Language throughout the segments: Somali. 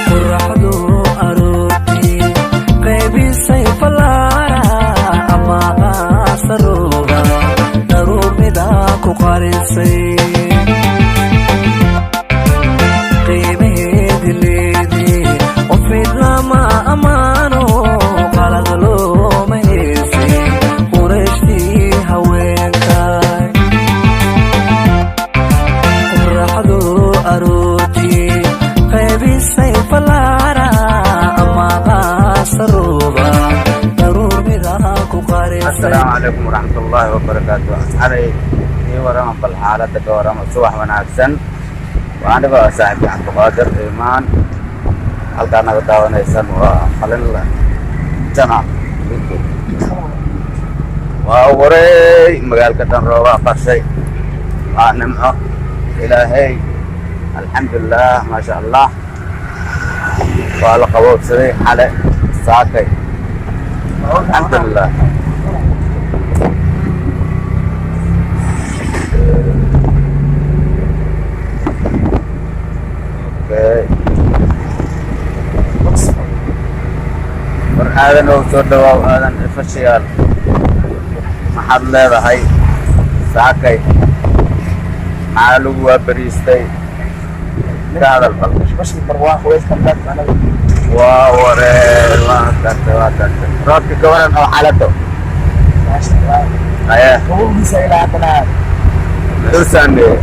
Qoraxdu aroortii qaybisay fallaara ama qaasarooba daruurmida ku qarisay qiimaheedi leedii qofid lama ammaano qalad looma heysay qurashtii haweenkay. Qoraxdu aroortii qaybisay fallaara ama qaasarooba daruurmida ku qarisay. Asalaamu calaykum waraxmatullaahi wabarakaatu. Asxaabay, ii warama bal, xaaladda ka warama. Subax wanaagsan. Waa aniga saaxiibka Cabdiqaadir Iimaan. Halkaa naga daawanaysan waa Qalin Jana YouTube. Waa wareey, magaalka dhan roobaa qarshay. Waa nimco Ilaahay, alxamdulilah, maasha Allah. Waa la qaboobsaday xale, saakay, alxamdulilah. Okay. War Aadan oo soo dhawaaw, Aadan Ifashiyaal, maxaad leedahay saakay? Maxaa lagu waabariistay? Ka hadal bal. Waa waree, waa tagtay, waa tagtay. Roobka ka waran oo xalato aye muxuu saameeyey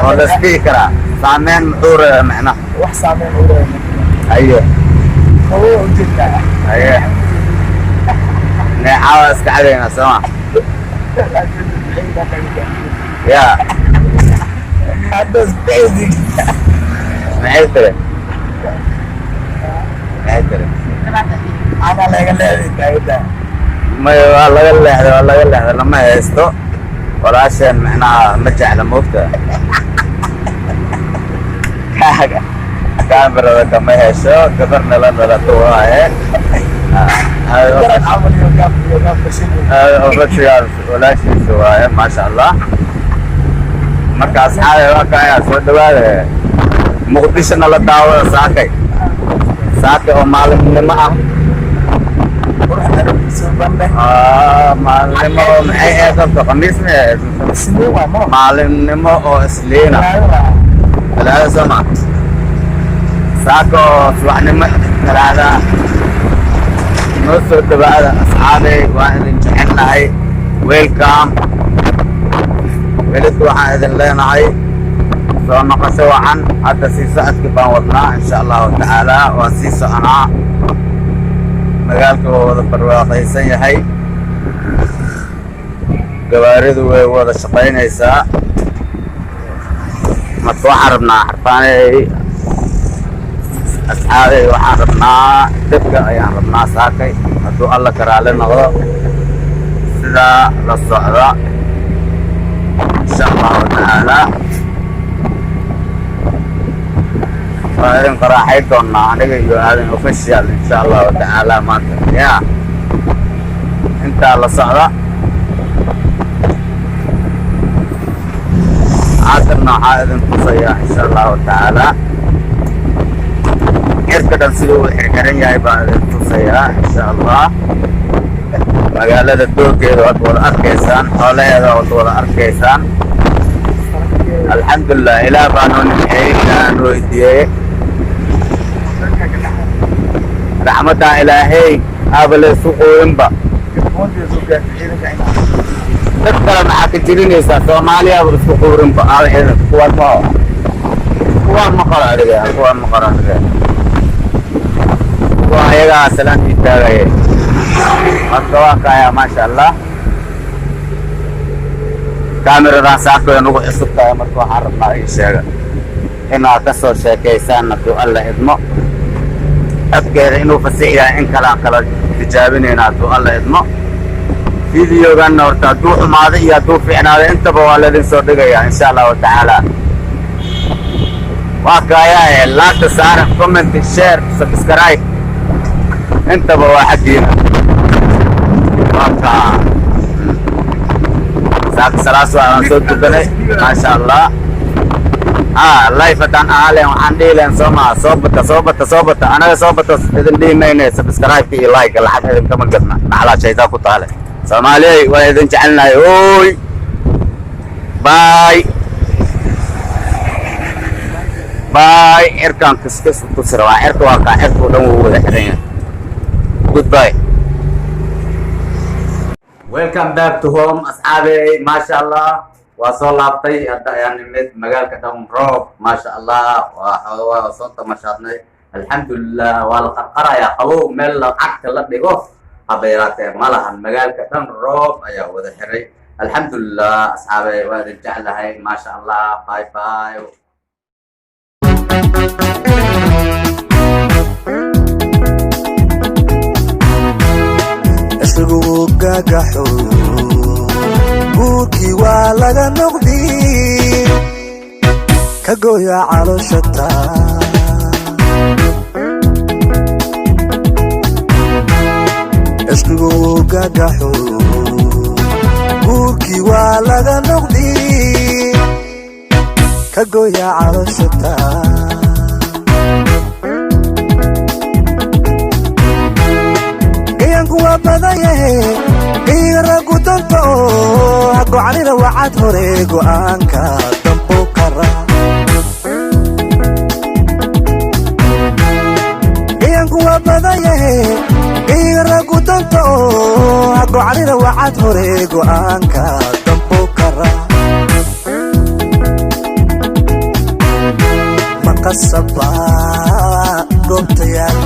oo la isdhihi karaa saameyn muxuu reeba macnaha? Wax saameyn u leeyahay. Qabow ujeedkaa. Haye, neecaa iska cadaynaa sooma ya? Hadda basic. Maxay tiri? Maxay tiri? Ana laga leeday taagida. Maya, waa laga leexday, waa laga leexday, lama haysto. Walaasheen macnaha ma jecla moogta kaaga kaamirada kama hesho, gabarna la dhalato waaye. Garan camal iyo gaab iyo gaab bashin. Ofashigaas walaashiisa waaye, maasha Allah. Marka asxaabe, waa kaaya, soo dhawaada. Muqdishona la daawada saakay, saakay oo maalinimo ah. Qurux soo bandhe. Ah, maalinimo oo maxay ahayd horta? Khamiis may ahayd? Isniin waa mo. Maalinimo oo Isliina, Talaada soo ma? Saaka oo subaxnimo Talaada noo soo dhawaada asxaabey, waan idin jecel nahay. Welcome. Welidka waxaan idin leenahay soo noqosho wacan. Hadda sii socodkii baan wadnaa, insha Allahu tacaala waa sii soconaa. Magaalka waa wada barwaaqaysan yahay, gawaaridu way wada shaqaynaysaa. Marka waxaan rabnaa xarfaaney, asxaabey, waxaan rabnaa degga ayaan rabnaa saakay, hadduu Alla karaale noqdo. Sidaa la socda, insha Allahu tacaala waa idin qaraaxay doonaa, aniga iyo Aadan Official, insha Allahu tacaala maanta ya intaa la socda. Haddana waxaa idin tusayaa, insha Allahu tacaala, cirka dhan siduu u xirxiran yahay baan idin tusayaa, insha Allah. Magaalada doogeeda waad wada arkaysaan, xoolaheeda waad wada arkaysaan. Alxamdulilah, Ilaah baa noo nimceeyey, Ilaah noo idiyey raxmaddaa Ilaahay aaba la isu qooyinba. Dad kale maxaa ka jirinaysaa? Soomaaliyaaba isku quurinba. Kuwaan ma, kuwaan ma qoro adiga, kuwaan ma qoro adiga, kuwa ayagaa salaantii taagaye. Marka waa kaya, maasha Allah, kaamiradan saaka nagu cusub tahay. Marka waxaan rabnaa, ii sheega, inaad ka soo sheekaysaan hadduu Alla idmo. Codkeeda inuu fasix yahay in kale aan kala tijaabinayna hadduu Alla idmo. Videoganna horta hadduu xumaado iyo hadduu fiicnaado intaba waa laydin soo dhigayaa, insha Allahu tacaala. Waa kaayaa, like-ta saara, comment, share, subscribe, intaba waa xaggiina. Waa kaa, saaka salaas waa aan soo tukanay, maasha Allah. Live haddaan ahaa leen, waxaan dhihi leen, soo maa, soo bata, soo bata, soo bata. Anaga soo bata idin dhihi mayne. Subscribe-ka iyo like lacag idinkama gadna, maxalaa shaytaa ku taale. Soomaaliyey, waa idin jecelnahay. Oy, bye bye. Cirkaan kiskis tusi rabaa. Cirka waa kaa, cirka oo dhan wuu wada xiran yahay. Goodbye. Welcome back to home, asxaabey. Maasha Allah, waa soo laabtay. Hadda ayaan nimid magaalka dhan roob, maasha Allah. Waa soo tamashaadnay, alxamdulilah. Waa la qarqarayaa, qabow, meel lacagta la dhigo haba yaraatee ma lahan. Magaalka dhan roob ayaa wada xiray, alxamdulilah. Asxaabey, waa idin jeclahay, maasha Allah. Bye bye. Isagu gagaxo, guurkii waa laga noqdi, ka gooya calooshata. Cishqigu gagaxo, guurkii waa laga noqdi, ka gooya calooshata. Gayanku waa badan yahe, gayga raggu danta oo hagocanina wacad hore go'aanka dambu kara. Gayanku waa badan yahe, gayga raggu danta oo hagocanina wacad hore go'aanka dambu kara. Maqasaba goobtayaal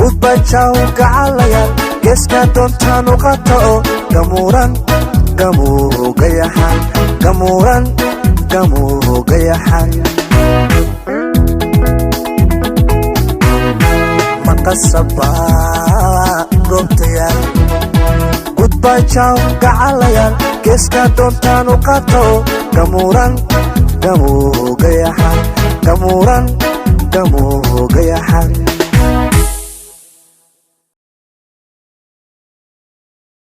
udbajaw gacalayaal, geeska doontaan u qata oo gamuuran gamuugayaxan, gamuuran gamuugayaxan. Maqasaba goobtayaal gudbajaw gacalayaal, geeska doontaan u qata oo gamuuran gamuugayaxan, gamuuran gamuugayaxan.